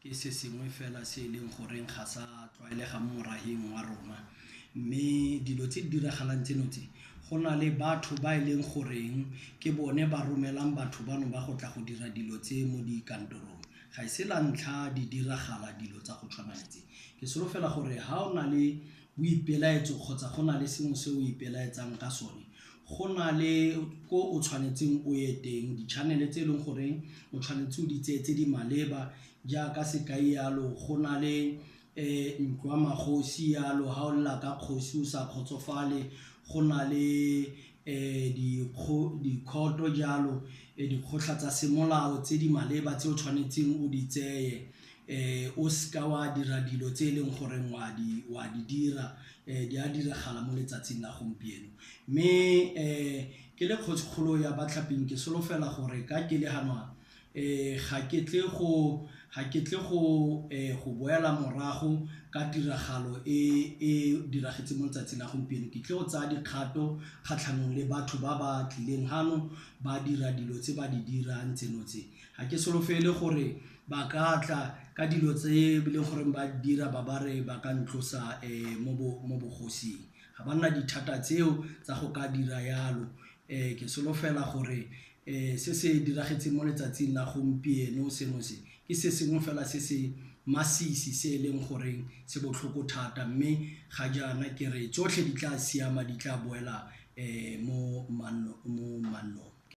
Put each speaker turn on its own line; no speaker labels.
Ke se sengwe fela se e leng goreng ga sa tlwaelega mo moraheng wa rona. Mme dilo tse di diragalang tseno tse, go na le batho ba e leng goreng ke bone ba romelang batho bano ba go tla go dira dilo tse mo dikantorong. Ga e se la ntlha di diragala dilo tsa go tshwana le tse. Ke solofela gore ha o na le boipelaetso kgotsa go na le sengwe se o ipelaetsang ka sone, go na le ko o tshwanetseng o ye teng, di-channel-e tse e leng goreng o tshwanetse o di tseye tse di maleba. Jaaka sekai yalo, go na le ntlo ya magosi yalo, ha o lla ka kgosi o sa kgotsofale, go na le dikhoto jalo, dikgotlha tsa semolao tse di maleba tse o tshwanetseng o di tseye. O seka wa dira dilo tse e leng gore wa di dira, di a diragala mo letsatsing la gompieno. Mme ke le kgosikgolo ya Batlhaping, ke solofela gore ka ke le hanwa, ga ke tle go ga ke tle go go boela morago ka tiragalo e e diragetseng mo letsatsing la gompieno. Ke tle go tsaya dikgato kgatlhanong le batho ba ba tlileng hano ba dira dilo tse ba di dirang tseno tse. Ga ke solofele gore ba ka tla ka dilo tse e leng gore ba dira ba ba re ba ka ntlosa mo bogosing. Ga ba nna dithata tseo tsa go ka dira yalo. Ke solofela gore se se diragetseng mo letsatsing la gompieno seno se ke se sengwe fela se se masisi se e leng goreng se botlhoko thata, mme ga jaana ke re tsotlhe di tla siama, di tla boela mo mannong.